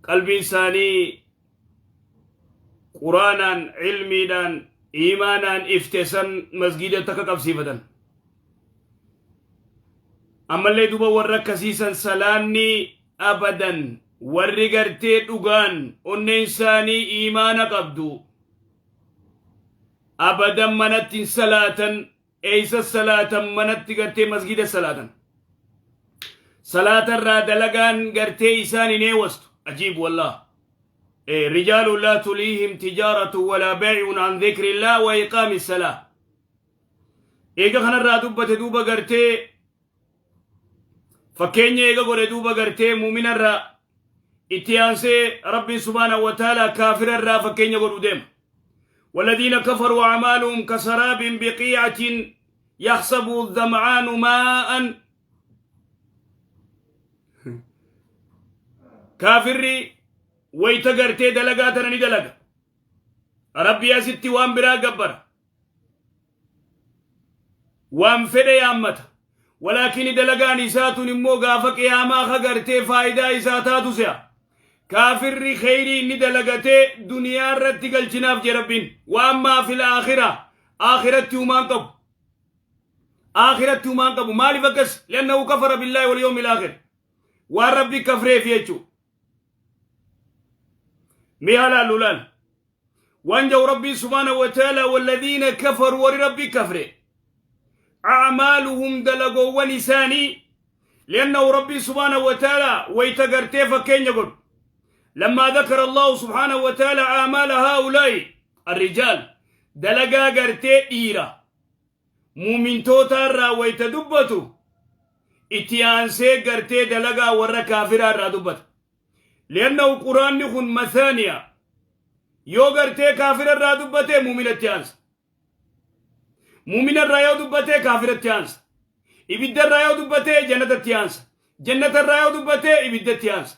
Qalbiin isaanii Quraanaan, ilmiidhaan, iimaanaan ifte san masgiidatti akka qabsiifatan. Ammallee duuba warra akkasiisan salaanni abadan warri gartee dhugaan onneen isaanii iimaana qabdu abadan manatti hin salaatan. Eeysa salaatan? Manatti gartee masgida salaatan. Salaata irraa dalagaan gartee isaan hin eewastu. Ajiib wallah. Rijaalu laa tuliihim tijaaratu walaa bay'un an dhikrillah wa iqaami salaa. Eega kanarraa dubbate duuba gartee fakkeenya eega godhe duuba gartee muuminarraa itti aansee Rabbiin subhaanahu wa ta'ala kaafirarraa fakkeenya godhu deema. والذين كفروا أعمالهم كسراب بقيعة يحسبه الظمآن ماء. Kaafirri wayta gartee dalagaa tana ni dalaga. Rabbii asitti waan biraa gabbara. Waan fedhe yaammata. Walaakin dalagaan isaa tun immoo gaafa qiyaamaa ka gartee faayidaa isaa taatu se'a. Kaafirri kheyrii inni dalagatee duniyaa irratti galchinaaf jee Rabbiin. Waan maa fil aakhira aakiratti humaan qabu. Aakiratti humaan qabu. Maaliif akkas? Li'annahu kafara billaahi wal yawmil aakhir. Waan Rabbi kafreef jechuu. Mee halaallu laal. Waan jau Rabbiin subhaanahu wa ta'ala, walladhiina kafaru, warri Rabbi kafre, a'maaluhum, dalagoowwan isaanii. Li'annahu Rabbiin subhaanahu wa ta'ala wayta gartee fakkeenya godhu, lammaa dhakara Allahu subhaanahu wa ta'ala a'maala haa'ulaa'i arrijaal, dalagaa gartee dhiira muumintootaa irraa wayta dubbatu, itti aansee gartee dalagaa warra kaafiraa irraa dubbata. Li'annahu quraanni kun mathaaniya yoo gartee kaafira irraa dubbatee muuminatti aansa. Muumina irraa yoo dubbatee kaafiratti aansa. Ibidda irraa yoo dubbatee jannatatti aansa. Jannata irraa yoo dubbatee ibiddatti aansa.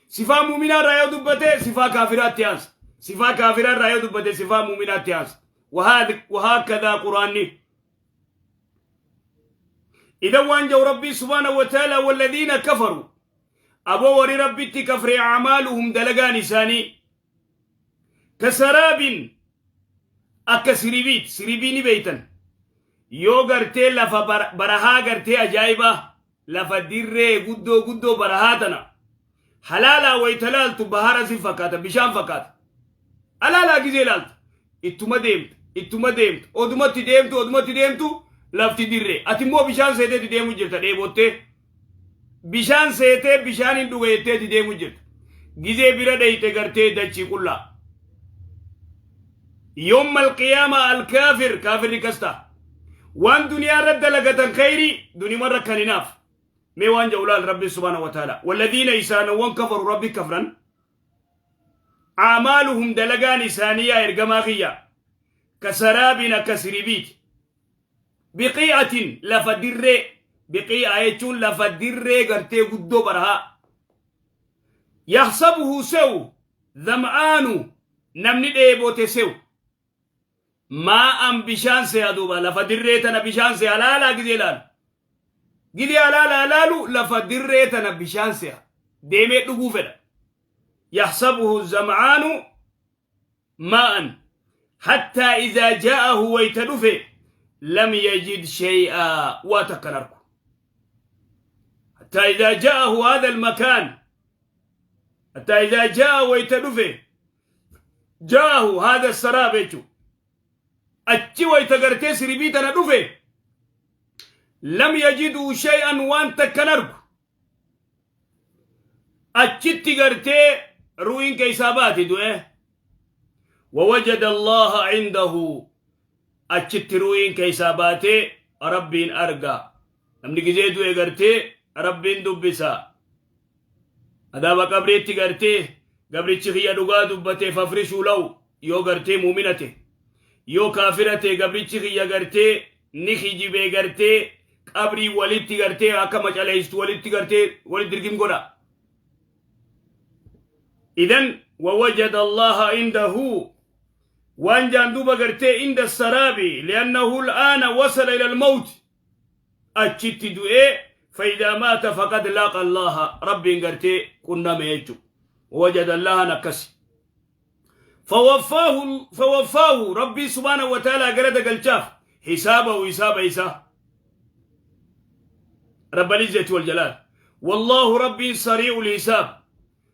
Sifaa muuminaa irraa yoo dubbatee sifaa kaafiraatti aansa. Sifaa kaafiraa irraa yoo dubbate sifaa muuminaatti aansa. Wahaakkadaa quraanni. Idan waan jau Rabbii subhaanahu wa ta'ala, walladhiina kafaru, aboo warri Rabbitti kafre, acmaaluhum, dalagaan isaanii, kasaraabin, akka siribiit. Siribii ni beeytan. Yoo gartee lafa barahaa gartee ajaa'ibaa lafa dirree guddoo guddoo barahaa tana halaalaa wayta laaltu bahara si fakkaata, bishaan fakkaata. Alaalaa gizee laaltu ittuma deemtu, ittuma deemtu, odumatti deemtu, odumatti deemtu, lafti dirree, ati immoo bishaan seeteeti deemu jirta. Dheebottee bishaan seetee bishaan hin dhuga jetteeti deemu jirta. Gizee bira dheyte gartee dachii qullaa. Yawma alqiyaama alkaafir, kaafirri kas ta'a. Waan duniyaa irra dalagatan khayrii dunimarra kan hinaaf. Mee waan jedhu laal Rabbi subhaanahu wa ta'ala: walladhiina, isaanowwan, kafaru, Rabbi kafran, a'maaluhum, dalagaan isaanii, yaa ergamaa kiyya, kasaraabin, akka siribiiti, biqii'atin, lafa dirree. Biqii'a jechuun lafa dirree gartee guddoo barahaa. Yaxsabuhu, se'u, zam'aanu, namni dheebote se'u, maa'an, bishaan se'a. Duuba lafa dirree tana bishaan se'a. Laalaa gizee laalu, gizee alaalaa laalu, lafa dirree tana bishaan se'a, deemee dhuguu fedha. Yaxsabuhu zam'aanu maa'an hattaa idaa jaa'ahu, wayta dhufe, lam yajid shay'aa, waa takkan arku. Hattaa idaa jaa'ahu hada almakaan, hattaa idaa jaa'a, wayta dhufe, jaa'ahu hada saraab jechu. Achi wayta gartee siribii tana dhufe, lam yajiduu shay'an, waan takkan argu. Achitti gartee ru'iin keessaa baati, du'e. Wawajada Allaha indahu, achitti ru'iin keessaa baatee Rabbiin arga. Namni gizee du'e gartee Rabbiin dubbisa. Adaaba qabriitti gartee gabrichi kiyya dhugaa dubbatee fafrishuu lahu, yoo gartee muuminate. Yoo kaafira ta'e, gabrichi kiyya gartee ni kijibee, gartee qabrii walitti gartee akka macaleessu walitti gartee walitti dirgim godha. Idan wawajada Allaha indahu waan jaan duuba gartee inda saraabi, liannahu al'aana wasala ila almawt, achitti du'ee. Faidaa maata faqad laaqa Allaha, Rabbiin gartee qunname jechu. Wajada Allahan akkasi. Fawaffaahu Rabbii subhaanahu wa ta'aalaa galata galchaaf hisaabahu hisaaba isaa. Rabbal izzati wal jalaal. Wallaahu Rabbiin sarii'ul hisaab.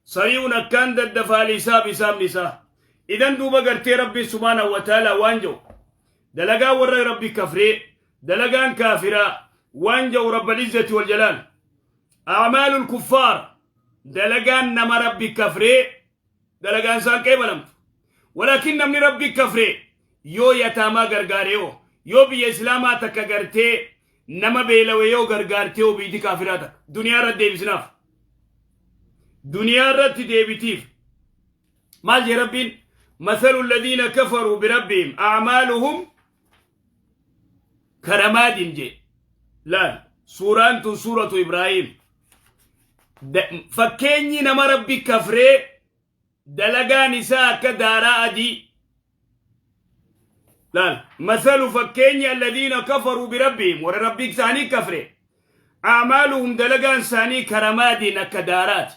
Sarii'uun akkaan daddafaal hisaab hisaabni isaa. Idan duuba gartee Rabbiin subhaanahu wa ta'aalaa waan jedhu dalagaa warra Rabbi kafree dalagaan kaafiraa waan jedhu Rabbal izzati wal jalaal. A'maalul kuffaar dalagaan nama Rabbi kafree dalagaan isaan qeebalamtu. Walaakin namni Rabbi kafree yoo yataamaa gargaare yoo biyya Islaamaa takka gartee nama beelawe yoo gargaarte yoo biyti kaafiraa takka duniyaa irratti deebisinaaf. Duniyaa irratti deebitiif. Maal jee Rabbiin? Masalu alladhiina kafaruu birabbihim a'maaluhum karamaadin jee. Laal suuraan tun suuratu Ibraahim. Fakkeenyi nama Rabbi kafree dalagaan isaa akka daaraa adii. Laal masalu fakkeenyi alladhiina kafaruu birabbihim warra Rabbi isaanii kafre a'maaluhum dalagaan isaanii karamaadiin akka daaraati.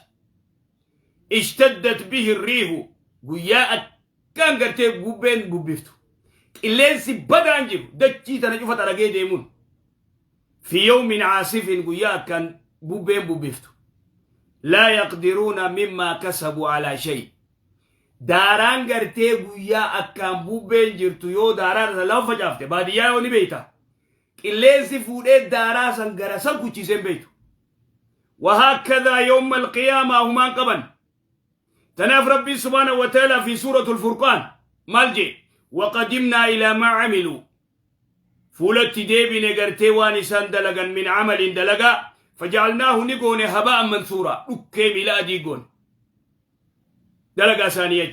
Ishtaddat bihi riihu guyyaa akkaan gartee bubbeen bubbiftu qilleensi badaan jiru dachii tana cufa xaragee deemuun fi yawmin caasifin guyyaa akkaan bubbeen bubbiftu laa yaqdiruuna mimmaa kasabu alaa shay daaraan gartee guyyaa akkaan bubbeen jirtu yoo daaraa san lafa facaafte baadiyyaa yoo ni beeyta qilleensi fuudhee daaraa san gara san kuchiiseen beeytu. وهكذا يوم القيامة همان قبن تناف ربي سبحانه وتعالى في سورة الفرقان مالجي وقدمنا إلى ما عملوا فولت ديبي نغرتي وانسان دلقا من عمل دلقا فجعلناه نقون هباء منثورا أكيم إلى أديقون دلقا ثانية.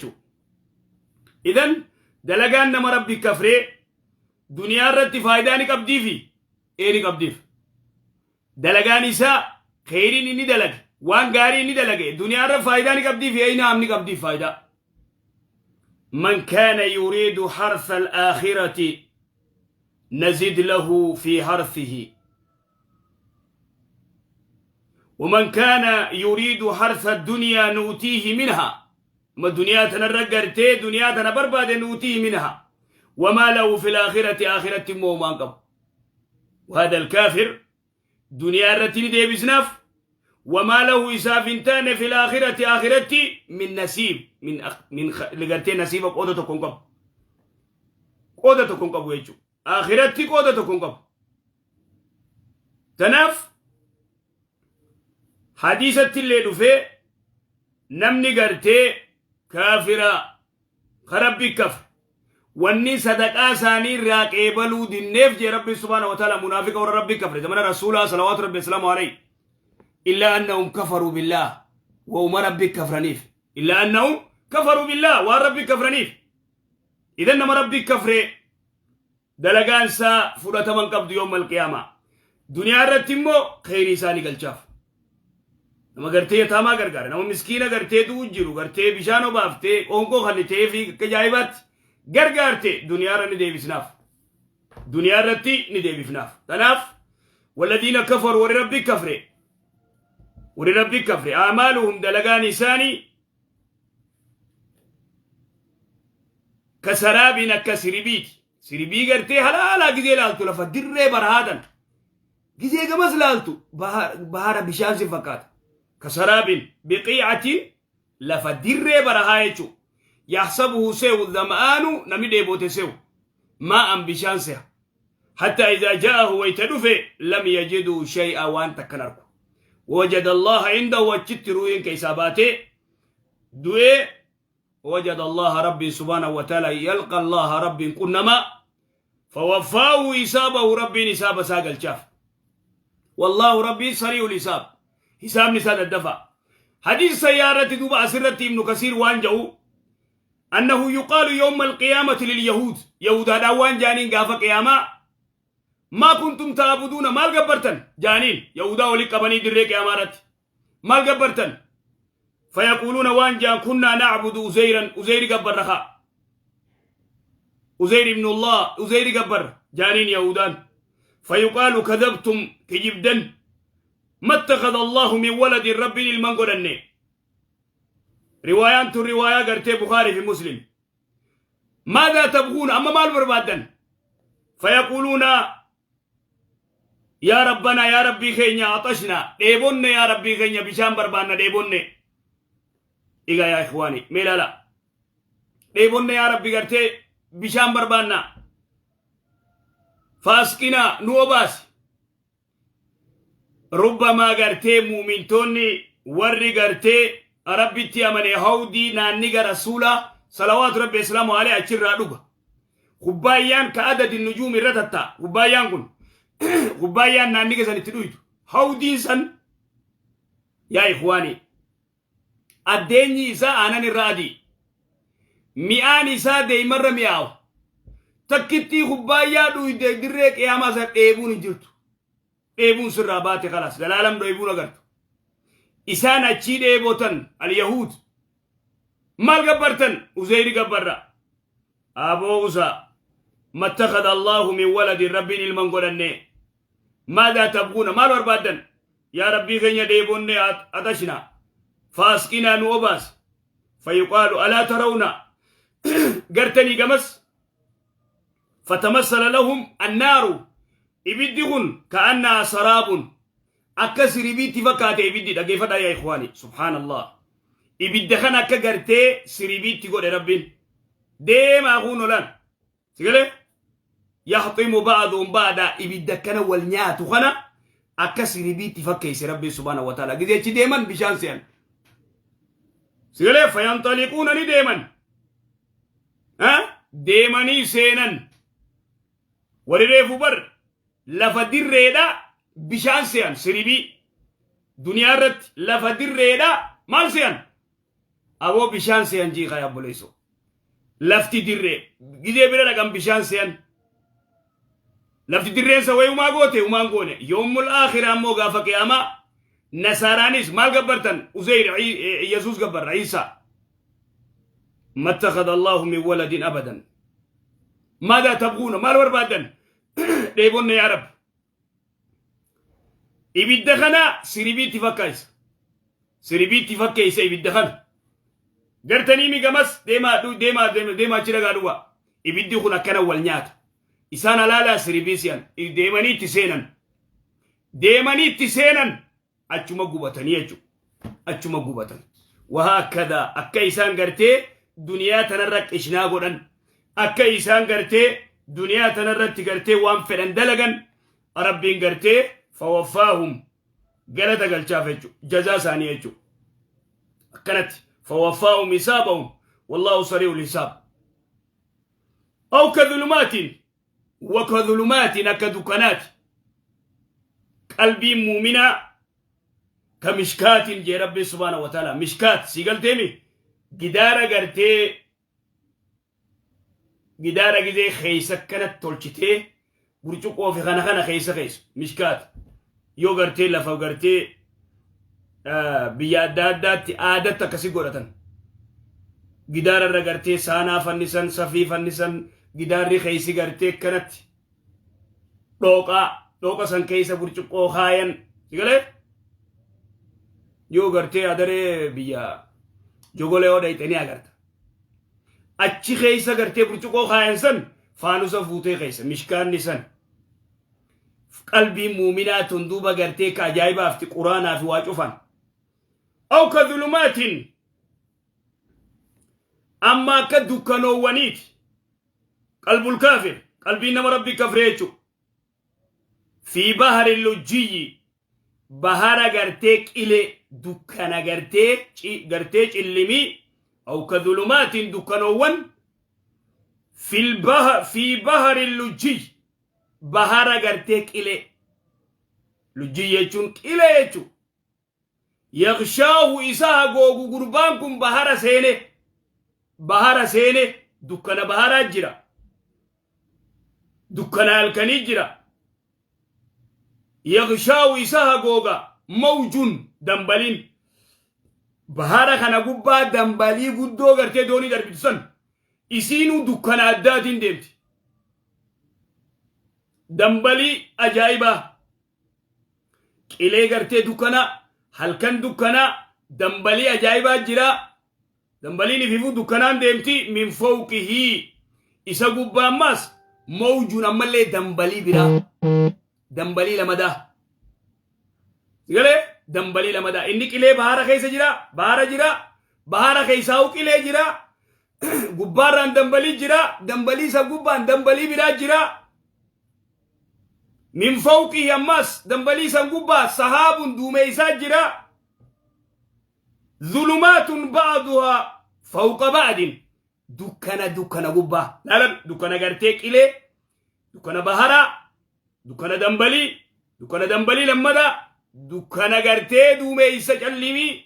إذن دلقا نما ربي كفري دنيا رتي فايداني قبدي إيني قبديف dalagaan isaa kheyriin inni dalage waan gaarii inni dalage duniyaa irra faayidaa ni qabdiif eeynaam ni qabdiif faayidaa. Man kaana yuriidu harsa alaakhirati nazid lahu fi harsihi ومن كان يريد حرث الدنيا نؤتيه منها ما دنيا تنرقرتي دنيا تنبرباد نؤتيه منها وما له في الآخرة آخرة مومان. وهذا الكافر دنيا الرتين دي بزناف وما له إساف تان في الآخرة آخرتي من نسيب من أخ من خ... لقرتي نسيبك قودة تكون قب قودة تكون قب ويجو آخرتي قودة تكون قب. تناف حديثة الليل في نمني قرتي كافرة خربي كفر wanni sadaqaa isaanii irraa qeebaluu dinneef jee Rabbi subhaanahu wa ta'ala munaafiqa warra Rabbi kafre zamana rasuulaa salawaatu Rabbi salaamu alayhi illaa annahum kafaruu billaah wa uma Rabbi kafraniif illaa annahum kafaruu billaah waan Rabbi kafraniif. Idan nama Rabbi kafre dalagaan isaa fudhataman qabdu yooma alqiyaamaa duniyaa irratti immoo kheyrii isaanii galchaaf. Nama gartee yataamaa gargaara nama miskiina gartee du'u jiru gartee bishaan obaaftee qoonqoo kannitee fi akka ajaa'ibaatti gargaarte duniyaa irra ni deebisnaaf. Duniyaa irratti ni deebifnaaf. Kanaaf walladhiina kafaru warri Rabbi kafre warri Rabbi kafre amaaluhum dalagaan isaanii kasaraabiin akka siribiiti. Siribii gartee halaalaa gizee laaltu lafa dirree barahaatan gizee gamas laaltu bahara bishaan si fakkaata. Kasaraabin biqiicatiin lafa dirree barahaa jechuudha. Yaxsabuhu sehu dhama'aanu namni dheebote sehu maa'an bishaan seha. Hatta idhaa ja'ahu wayta dhufe lam yajiduu shay'a waan takkan argu. Wajada Allaha indahu achitti ruuhin keessaa baatee du'ee وجد الله ربي سبحانه وتعالى يلقى الله ربي كنما فوفاه حسابه ربي حساب ساق الشاف. والله ربي سريع الحساب حساب نساد الدفع. حديث سيارة دوب أسرة ابن كثير وانجو أنه يقال يوم القيامة لليهود يهود هذا وان جانين قاف قيامة ما كنتم تعبدون مال قبرتن جانين يهودا ولي قبني دريك يا مارت مال قبرتن فيقولون وان جان كنا نعبد أزيرا أزير قبر رخاء أزير ابن الله أزير قبر جانين يهودان فيقال كذبتم كجبدا ما اتخذ الله من ولد رب المنقرني Riwaayaan tun riwaayaa gartee Bukaarii fi Muslim. Maadaa tabguuna amma maal barbaaddan? Fayaquuluuna yaa Rabbanaa yaa Rabbii keenya axashnaa dheebonne yaa Rabbii keenya bishaan barbaanna dheebonne. Egaa yaa ikhwaani mee ilaala. Dheebonne yaa Rabbi gartee bishaan barbaanna. Faasqinaa nu obaasi. Rubbamaa gartee muumintoonni warri gartee Rabbitti amane hawdii naanniga rasuulaa salawaatu rabbi islaamu alee achirraa dhuga. Kubbaayyaan ka adadi nujuum irra tattaa kubbaayyaan kun kubbaayyaan naanniga san itti dhuydu hawdiin san yaa ikhwaanii addeenyi isaa aanan irra adii mi'aan isaa deeymarra mi'aawa takkittii kubbaayyaa dhuyde dirree qiyaamaa san dheebuun hin jirtu dheebuun sirraa baate kalaas zalaalam dheebuun agartu isaan achii dheebotan alyahuud maal gabbartan uzeyri gabbarra aboo usaa mattakada allaahu min waladin rabbiin ilman godhanne Maadaa tabguuna maal barbaaddan? Yaa Rabbii keenya dheebonne axashna. Faasqinaa nu obaas. Fayuqaalu alaa tarawna gartanii gamas fatamassala lahum annaaru ibiddi kun ka'annaa saraabun akka siribiitti fakkaate ibiddi dhaggeeffadhaa yaa ikhwaani subhaanallah ibidda kana akka gartee siribiitti godhe rabbiin deemaa kun olaan Sigalee? Yaxximu ba'duun ba'daa ibidda akkana wal nyaatu kana akka siribiitti fakkeesse Rabbiin subhaanahu wa ta'ala. Gizee achi deeman bishaan se'an. Sigalee fayanxaliquuna ni deeman. Deemanii seenan. Warri reefu bar lafa dirreedha bishaan se'an siribii. Duniyaa irratti lafa dirreedha maal se'an? Aboo bishaan se'an jiiqa yaa obboleessoo. Lafti dirree gizee bira dhaqan bishaan se'an. Lafti dirreensa wayi umaa goote umaan goone. Yoomul aakhiraa immoo gaafa qiyaamaa nasaaraanis maal gabbartan Uzeyr Yesuus gabbarra Iisaa. Mattakhadha Allahu min waladin abadan. Maadaa tabguuna maal barbaaddan dheebonne yaa Rabbi. Ibidda kana siribiitti fakkaaysa. Siribiitti fakkeessa ibidda kana. Gartanii mi gamas deemaa deemaa deemaa achi dhagaa dhugaa. Ibiddi kun akkana wal nyaata. Isaan alaalaa siribii si'an deemanii itti seenan. Deemanii itti seenan achuma gubatanii jechuudha. Achuma gubatan. Wahaakkadaa akka isaan gartee duniyaa tanarra qishnaa godhan. Akka isaan gartee duniyaa tanarratti gartee waan fedhan dalagan rabbiin gartee fawaffaahum galata galchaaf jechuudha. Jazaa isaanii jechuudha. Akkanatti fawaffaahum hisaabahum wallaahu sari'ul hisaab. Aw ka dhulumaatiin wa ka dhulumaatiin akka dukkanaati. Qalbiin muuminaa ka mishkaatiin jee rabbiin subhaana wa ta'ala mishkaat sii galteemi gidaara gartee gidaara gizee keessa kanatti tolchitee burcuqqoo fi kana kana keessa keessa mishkaat yoo gartee lafa gartee biyya adda addaatti aadatti akkasi godhatan gidaara irra gartee saanaa fannisan safii fannisan gidaarri keessi gartee kanatti dhooqaa dhooqa san keessa burcuqqoo kaayan sigalee yoo gartee adaree biyya jogolee yoo dhayxe ni agarta achi keessa gartee burcuqqoo kaayan san faanusa fuutee keessa mishkaanni san qalbiin muuminaa tun duuba gartee ka ajaa'ibaafti quraanaa fi waa cufan aw ka dhulumaatiin amma akka dukkanoowwaniiti qalbul kaafir qalbiin nama rabbi kafree jechuudha fi bahari lujjiyyi bahara gartee qilee dukkana gartee gartee cillimii aw ka dhulumaatiin dukkanoowwan fi bahari lujjiyyi bahara gartee qilee lujjiyyi jechuun qilee jechuudha Yaghshaahu isa hagoogu gurbaan kun bahara seene bahara seene dukkana baharaa jira dukkana halkanii jira yaghshaahu isa hagooga mawjun dambaliin bahara kana gubbaa dambalii guddoo gartee doonii darbitu san isiinuu dukkana addaatiin deemti dambalii ajaa'ibaa Qilee gartee dukkanaa, halkan dukkanaa, dambalii ajaa'ibaa jira. Dambaliin ifiifuu dukkanaan deemti. Min fawqihi, isa gubbaa ammaas, mawjuun, ammallee dambalii biraa, dambalii lamadaa galee, dambalii lamadaa. Inni qilee bahara keessa jira, bahara jira, bahara keessaa'u qilee jira, gubbaarraan dambalii jira, dambalii isa gubbaan dambalii biraa jira. Min fawqihi, ammas dambalii san gubbaa, sahaabun, duumeysaa jira. Zulumaatun ba'duhaa fawqa ba'din, dukkana dukkana gubbaa. Laala, dukkana gartee qilee, dukkana baharaa, dukkana dambalii, dukkana dambalii lammadaa, dukkana gartee duumeysa callimii.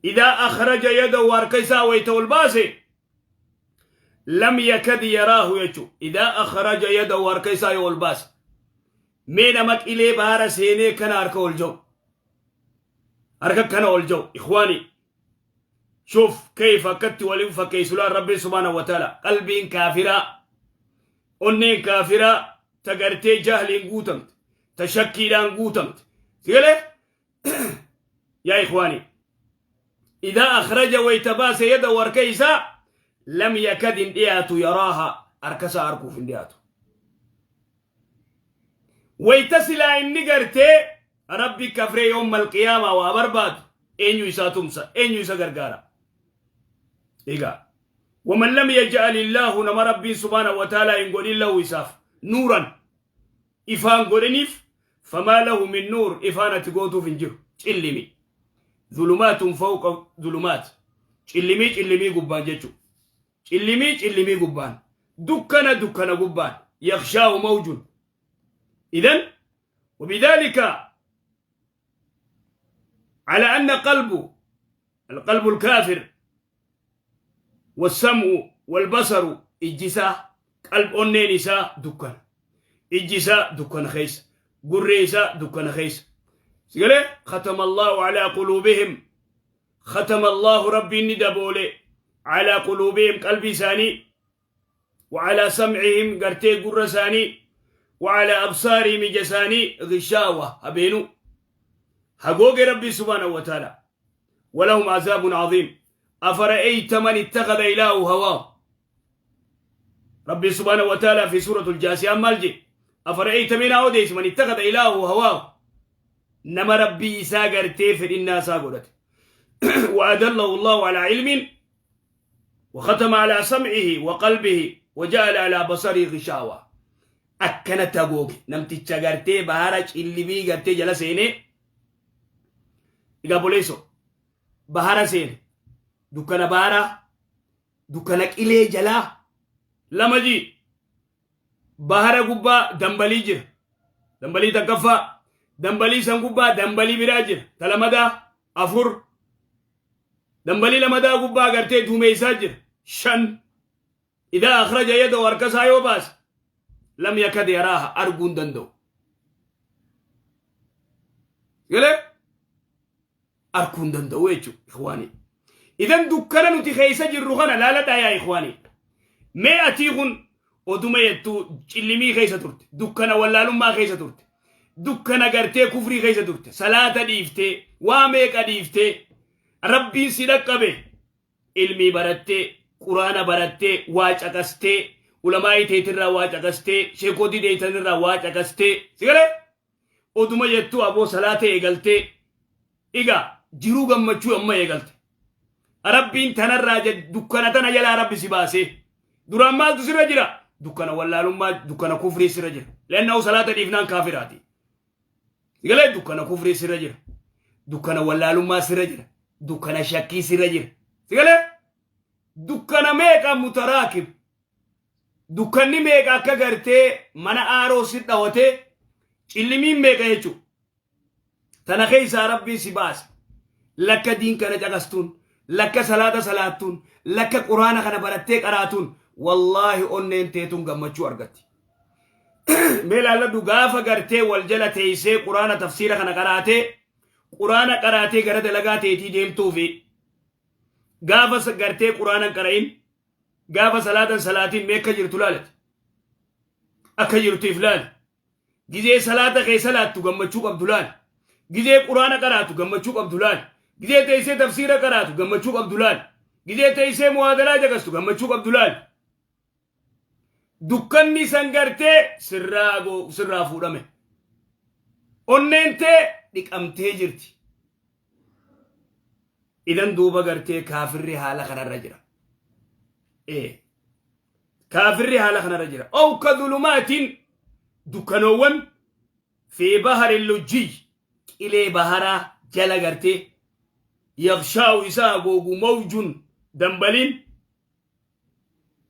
Idaa akhraja yadahu, harka isaa wayta ol baase, lam yakad yaraahu jechu. Idaa akhraja yadahu, harka isaa yoo ol baase. Mee nama qilee bahara seenee kana harka ol ja'u, harka kana ol ja'u. Ikhwaani, شوف كيف akkatti waliin fakkeessulaan Rabbiin subhaanahu wa ta'ala qalbiin kaafiraa, onneen kaafiraa ta gartee jahliin guutamte, ta shakkiidhaan guutamte. Sigalee yaa ikhwaani, idaa akhraja, wayta baase, yada, harka isaa, lam yakad, hin dhiyaatu, yaraaha, harka isaa arguuf hin dhiyaatu. Wayta silaa inni gartee Rabbi kafree yoommal qiyaamaa waa barbaadu, eenyu isaa tumsa? Eenyu isa gargaara? Egaa, waman lam yaj'al illaahu, nama Rabbiin subhaanahu wa ta'aalaa hin godhin, lahu, isaaf, nuuran, ifaan godhiniif, famaa lahu min nuur, ifaan ati gootuuf hin jiru. Cillimi, zulumaatun fawqa zulumaat, cillimii cillimii gubbaan jechu, cillimii cillimii gubbaan, dukkana dukkana gubbaan. Yaghshaahu mawjun. Idan وبذلك على أن قلبه، القلب الكافر، والسمع والبصر، ijji isaa، qalb onneen isaa dukkana, ijji isaa dukkana keessa, gurri isaa dukkana keessa. Sigalee, ختم الله على قلوبهم، ختم الله، Rabbiin ni daboole، على قلوبهم، qalbii isaanii، وعلى سمعهم، gartee gurra isaanii، وعلى أبصارهم، ija isaanii، غشاوة، habeenuu hagooge Rabbii subhaanahu wa ta'ala. ولهم عذاب عظيم. أفرأيت من اتخذ إلهه هواه؟ ربي سبحانه وتعالى في سورة الجاثية maal je? أفرأيت، mee naa odeessi، من اتخذ إلهه هواه، nama rabbii isaa gartee fedhinnaa isaa godhate. وأضله الله على علم وختم على سمعه وقلبه وجعل على بصره غشاوة. Akkanatti hagooge namticha gartee bahara cillimii gartee jala seenee. Egaa boleeso, bahara seene, dukkana bahara, dukkana qilee jalaa lama ji. Bahara gubbaa dambalii jira, dambalii takkaffaa, dambalii san gubbaa dambalii biraa jira, ta lamadaa, afur. Dambalii lamadaa gubbaa gartee duumeysaa jira, shan. إذا أخرج يده، harka isaa yoo baase، لم يكد يراها، arguu hin danda'u. Galee, arguu hin danda'u jechuudha, ikhwaanii. Idan dukkana nuti keessa jirru kana laaladhaa yaa ikhwaanii. Mee atii kun oduma jettuu cillimii keessa turte, dukkana wallaalummaa keessa turte, dukkana gartee kufrii keessa turte, salaata dhiiftee, waa meeqa dhiiftee, Rabbiin si dhaqqabe, ilmii barattee, quraana barattee, waa caqastee, ulamaa'ii teetirraa waa caqastee, sheekotii teetanirraa waa caqastee, si galee oduma jettuu aboo salaata eegaltee, egaa jiruu gammachuu amma eegalte. Rabbiin tanarraa dukkana tana jalaa Rabbi si baasee. Duraan maaltu sirra jira? Dukkana wallaalummaa, dukkana kufrii sirra jira. Leannahu salaata dhiifnaan kaafiraati. Galee, dukkana kufrii sirra jira. Dukkana wallaalummaa sirra jira. Dukkana shakkii sirra jira. Sigalee, dukkana meeqa mutaraakib. Dukkanni meeqa akka gartee mana aaroo si dhawatee, cillimiin meeqa jechuudha. Tana keessaa Rabbiin si baase. Lakka diin kana caqastuun, lakka salaata salaattuun, lakka quraana kana barattee qaraatuun, wallaahi onneen teetuun gammachuu argatti. Mee laalladhu, gaafa gartee wal jala teessee quraana tafsiira kana qaraatee, quraana qaraatee gara dalagaa teetii deemtuu fi gaafa gartee quraana hin qara'in, gaafa salaatan salaatiin, mee akka jirtu laalati. Akka jirtu if laali. Gizee salaata kee salaattu gammachuu qabdu laali. Gizee quraana qaraatu gammachuu qabdu laali. Gizee teessee tafsiira qaraatu gammachuu qabdu laal. Gizee teessee muhaadaraa jaqastu gammachuu qabdu laal. Dukkanni san gartee sirraa fuudhame. Onneen tee dhiqamtee jirti. Idan duuba gartee kaafirri haala kanarra jira. Ee. Kaafirri haala kanarra jira. Ow ka dhulumaatiin dukkanoowwan fi baharin lujjiy qilee baharaa jala gartee yakshaa'u isaa hagoogu mawjun dambaliin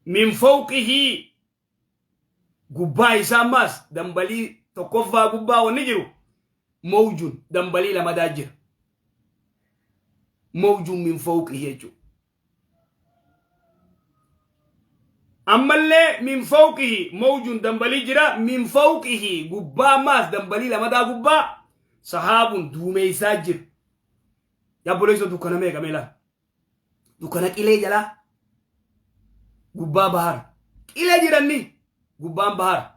min fawqihii gubbaa isaa ammaas dambalii tokkoffaa gubbaa wanni jiru mawjun dambalii lamadaa jira. Mawjun min fawqihii jechuudha. Ammallee min fawqihi mawjun dambalii jira min fawqihi gubbaa ammaas dambalii lamadaa gubbaa sahaabun duumeysaa jira. Yaa obboleessa dukkana meeqa mee laal. Dukkana qilee jalaa gubbaa bahara. Qilee jiranni gubbaan bahara.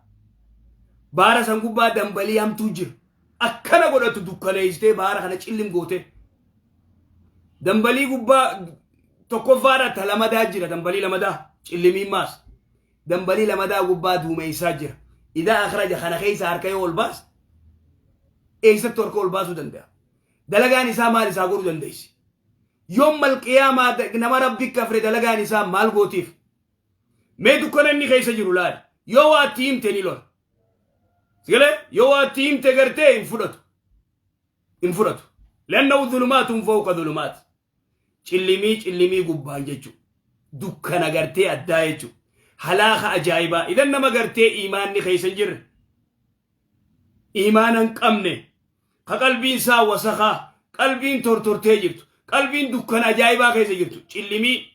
Bahara san gubbaa dambalii hamtuu jira. Akkana godhatu dukkaneessitee bahara kana cillim gootee. Dambalii gubbaa tokkoffaadha ta lamadaa jira dambalii lamadaa cillimiin maas. Dambalii lamadaa gubbaa duumeessaa jira. Idaa akhraja kana keessa harka yoo ol baase eessattu harka ol baasuu danda'a. Dalagaan isaa maal isaa godhuu dandeessi? Yoom qiyaamaa nama rabbi kafre dalagaan isaa maal gootiif? Mee dukkana inni keessa jiru laali. Yoo waa itti himte ni lola. Sigalee yoo waa itti himte gartee hin fudhatu. Hin fudhatu. Lannahu dhulumaatun fawqa dhulumaat. Cillimii cillimii gubbaan jechuudha. Dukkana gartee addaa jechuudha. Halaaka ajaa'ibaa. Idan nama gartee imaanni keessa hin jirre. Imaana hin qabne. Ka qalbiin isaa wasakaa. Qalbiin tortortee jirtu. Qalbiin dukkana ajaa'ibaa keessa jirtu. Cillimii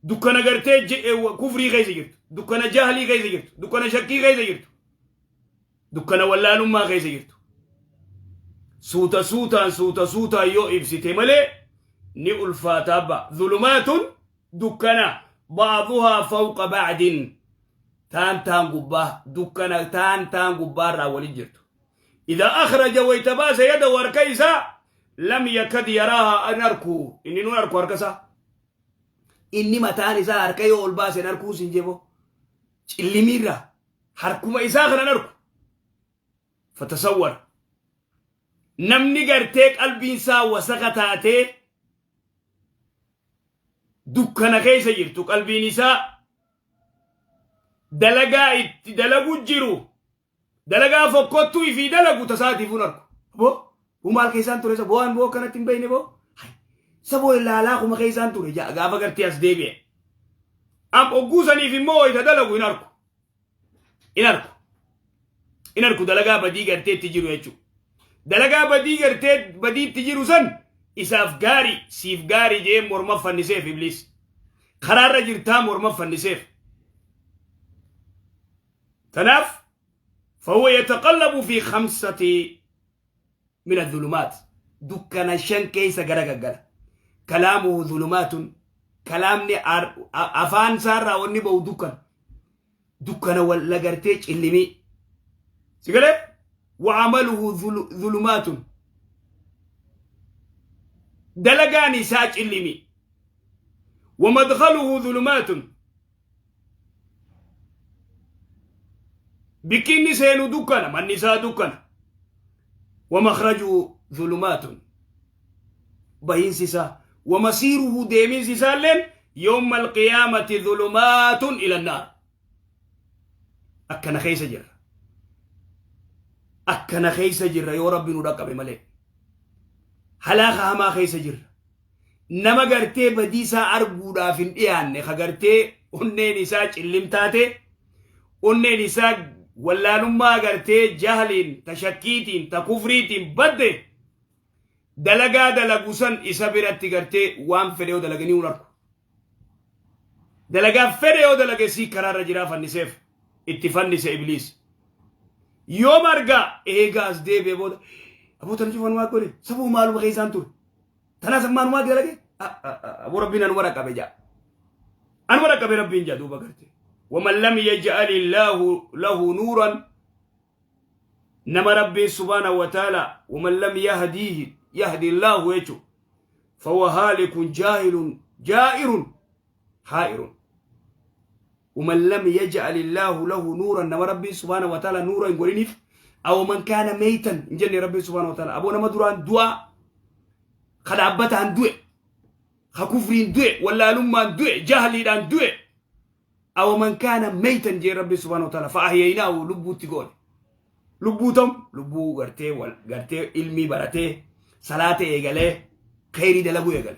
dukkana gartee kufrii keessa jirtu. Dukkana jahlii keessa jirtu. Dukkana shakkii keessa jirtu. Dukkana wallaalummaa keessa jirtu. Suuta suutaan suuta suutaan yoo ibsite malee ni ulfaata abba. Zulumaatun dukkana ba'duhaa fawqa ba'din taan taan gubbaa dukkana taan taan gubbaarraa wali jirtu. Idaa akhraja wayta baase yada harka isaa lam yakad yaraahaa an arku inni nun arku harka isaa. Inni mataan isaa harka yoo ol baase hin arkuu sin jebo. Cillimiirraa harkuma isaa kanan arku. Fatasawwar. Namni gartee qalbiin isaa wasaka taatee dukkana keessa jirtu qalbiin isaa dalagaa itti dalagu jiru dalagaa fokkottuu ifii dalagu tasaatiif hin arku. Boo boo maal keessaan ture boo waan boo akkanatti hin beekne boo saboo ilaalaa kuma keessaan ture gaafa gartee as deebi'e. Am ogguu saniif immoo wayita dalagu hin arku. Hin arku. Hin arku dalagaa badii gartee itti jiru jechuudha. Dalagaa badii gartee badii itti jiru san isaaf gaarii siif gaarii jee morma fanniseef ibliis. Karaarra jirtaa morma fanniseef. Tanaaf fahuwa yataqallabu fi khamsati min adh-dhulumaat dukkana shan keessa gara gaggala. Kalaamuhu dhulumaatun kalaamni afaan isaarraa wanni ba'u dukkana. Dukkana wal agartee cillimii. Si galee? Wa amaluhu dhulumaatun dalagaan isaa cillimii. Wa madkhaluhu dhulumaatun Bikki inni seenu dukkana, manni isaa dukkana. Wa makhrajuhu zulumaatun. Bahiinsi isaa. Wa masiiruhu deemiinsi isaalleen yawma alqiyaamati zulumaatun ila naar. Akkana keessa jirra. Akkana keessa jirra yoo Rabbi nu dhaqqabe malee. Halaaka hamaa keessa jirra. Nama gartee badii isaa arguudhaaf hin dhiyaanne ka gartee onneen isaa cillim taate onneen isaa wallaalummaa gartee jahliin ta shakkiitiin ta kufriitiin badde dalagaa dalagu san isa biratti gartee waan fedhe yoo dalage ni hin argu. Dalagaa fedhe yoo dalage sii karaarra jiraa fanniseef itti fannise ibliis. Yoom argaa eegaa as deebi'e booda aboo tana cufan waa godhe sabuu maaluma keessaan ture. Tanaas ammaa dalage aboo rabbiin anuma dhaqqabe jaa. Anuma dhaqqabe rabbiin jaa duuba garte. Waman lam yaj'al illaahu lahu nuuran nama rabbiin subhaanahu wa ta'ala waman lam yahdiihi yahdi illaahu jechuudha. Fahuwa haalikun jaahilun jaa'irun haa'irun. ومن لم يجعل الله له نورا، نما ربي سبحانه وتعالى نورا hin godhiniif. أو من كان ميتا hin jenne ربي سبحانه وتعالى. Aboo, nama duraan du'a ka dhaabbataan du'e, ka kufriin du'e, wallaalummaan du'e, jahliidhaan du'e. أو من كان ميتا jee ربي سبحانه وتعالى. فأحييناه, lubbuutti goone. Lubbuu tam lubbuu gartee wal gartee ilmii baratee, salaata eegalee, kheyrii dalaguu eegale.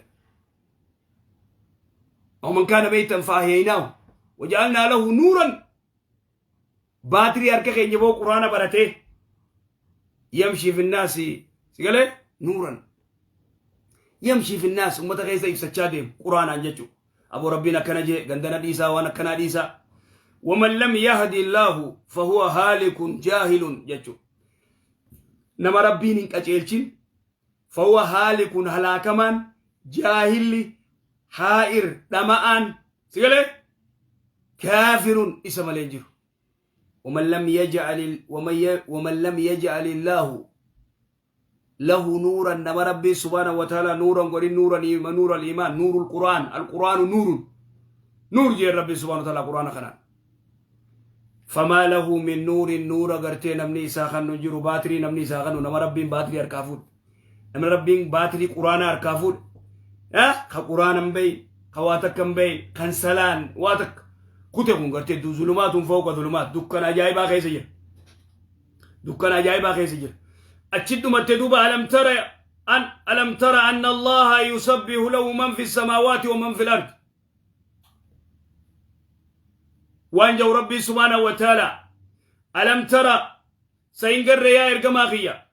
أو من كان ميتا فأحييناه وجعلنا له نورا, baatirii harka keenya boo, quraana baratee, يمشي في الناس, sigalee, نورا يمشي في الناس, ummata keessa ibsachaa deemu quraanaan jechu. Aboo, rabbiin akkana jee, gandana dhiisaa, waan akkanaa dhiisaa. ومن لم يهد الله فهو هالك جاهل jechu. Nama rabbiin hin qaceelchin, فهو هالك, halaakamaan, jaahilli, haa'ir, dhama'aan, sigalee, كافر isa malee hin jiru. ومن لم يجعل الله له نورا, نما ربي سبحانه وتعالى نورا قل نورا نور الإيمان، نور القرآن. القرآن نور، نور jee ربي سبحانه وتعالى قرآن خنان. فما له من نور, نور gartee namni isaa kan jiru, baatirii namni isaa kanu, nama rabbiin baatirii harkaa fuudhe, namni rabbiin baatirii quraana harkaa fuudhe, ka quraana hin beyin, ka waa takka hin beyin, kan salaan waa takka kute, kun gartee ظلمات فوق ظلمات, dukkana ajaa'ibaa keessa jira, dukkana ajaa'ibaa keessa jira. Achi dhumatte duuba. ألم تر أن الله يسبح له من في السماوات ومن في الأرض. Waan jau rabbii سبحانه وتعالى: ألم تر, sa hin garre yaa ergamaa kiyya?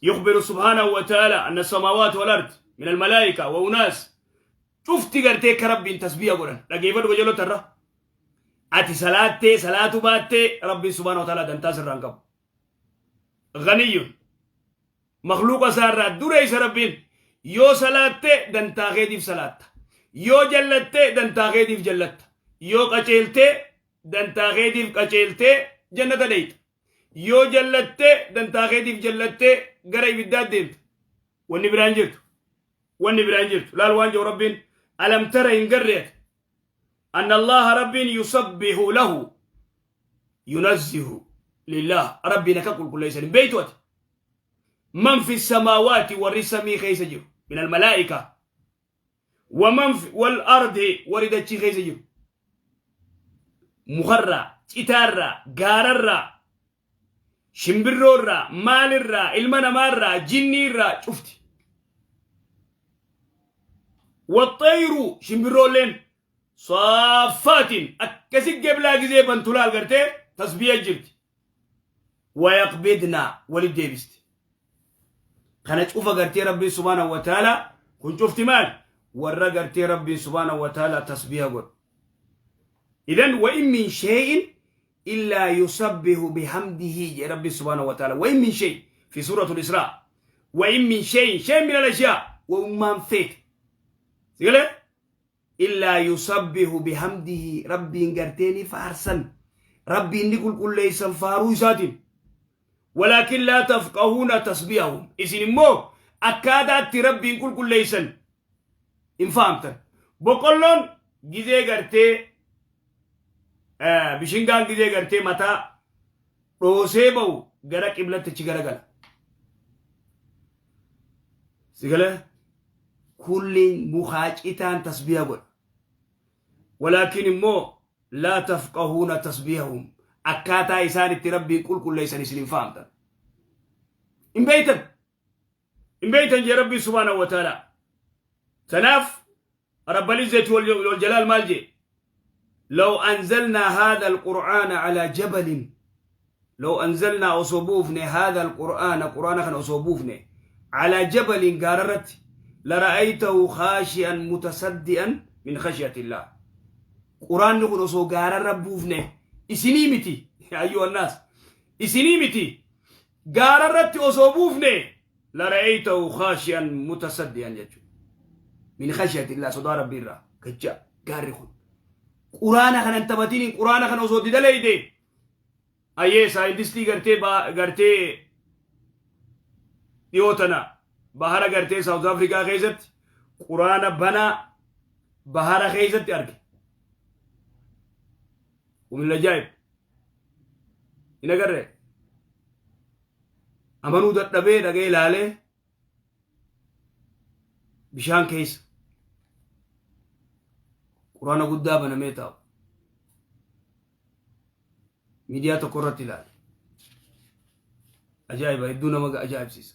يخبر سبحانه وتعالى أن السماوات والأرض من الملائكة وأناس cufti gartee ka rabbiin tasbiya godhan. Dhageeffadhu qajeeloo tarra. Ati salaattee salaatu baattee, rabbiin سبحانه وتعالى dantaa sirraan qabu. غني, makhluuqa isaarraa dureessa rabbiin. Yoo salaattee dantaa keetiif salaatta, yoo jallattee dantaa keetiif jallatta, yoo qaceeltee dantaa keetiif qaceeltee jannata dheeyta, yoo jallattee dantaa keetiif jallattee gara ibiddaa deemta. Wanni biraan jirtu, wanni biraan jirtu. Laal waan jiru rabbiin: ألم تر, hin garreet, أن الله, rabbiin, يسبح له, ينزه لله, rabbiin akka qulqulleessan hin beeytu ati? من في السماوات, warri samii keessa jiru, من الملائكة, ومن في والأرض, warri dachii keessa jiru, mukarraa, citaarraa, gaararraa, shimbirroorraa, maalirraa, ilma namaarraa, jinniirraa, cufti. والطير, shimbirroolleen, صافات, akkasi geblaa gizee bantulaal gartee tasbiya jirti. ويقبضن, walit deebisti. Kana cufa gartee rabbiin سبحانه وتعالى kun cufti maal? Warra gartee rabbiin سبحانه وتعالى tasbiya godhu. إذن وإن من شيء إلا يسبح بحمده jee rabbi سبحانه وتعالى. وإن من شيء في سورة الإسراء. وإن من شيء، شيء من الأشياء, وأمان فيت سيقول إلا يسبح بحمده, rabbiin garteeni faarsan, rabbiin ni qulqulleeysan faaruu isaatiin. ولكن لا تفقهون تسبيحهم, isin immoo akkaataatti rabbiin qulqulleeysan hin fahamtan. Boqqolloon gizee gartee, bishingaan gizee gartee mataa dhoosee ba'u gara qiblatti achi garagala. Sigale kulliin mukaa citaan tasbiya godha. ولكن immoo لا تفقهون تسبيحهم, akkaataa isaan itti rabbiin qulqulleessan isin hin fahamtan. Hin beeytan. Hin beeytan jee rabbii سبحانه وتعالى. Tanaaf رب العزة والجلال maal jee? لو أنزلنا هذا القرآن على جبل, لو أنزلنا, osoo buufne, هذا القرآن, قرآن kan osoo buufne, على جبل, gaararratti, لرأيته خاشعا متصدعا من خشية الله. Quraanni kun osoo gaararra buufne, isinii miti, أيها الناس, isinii miti, gaararratti osoo buufne, لرأيته خاشعا متصدعا jechuudha من خشية الله, sodaa rabbii irraa gacha gaarri kun. Quraana kanan taphatiniin, quraana kana osoo didaleyde, ayyee, saayintistii gartee gartee dhiyoo tana Bahara gartee South Africa keessatti Quraana banaa bahara keessatti arge. Humna ajaa'ib. Hin agarree? Amanuu dadhabee dhagee ilaalee, bishaan keessa Quraana guddaa banamee taa'u miidiyaa tokko irratti ilaale. Ajaa'iba, hedduu nama ajaa'ibsiisa.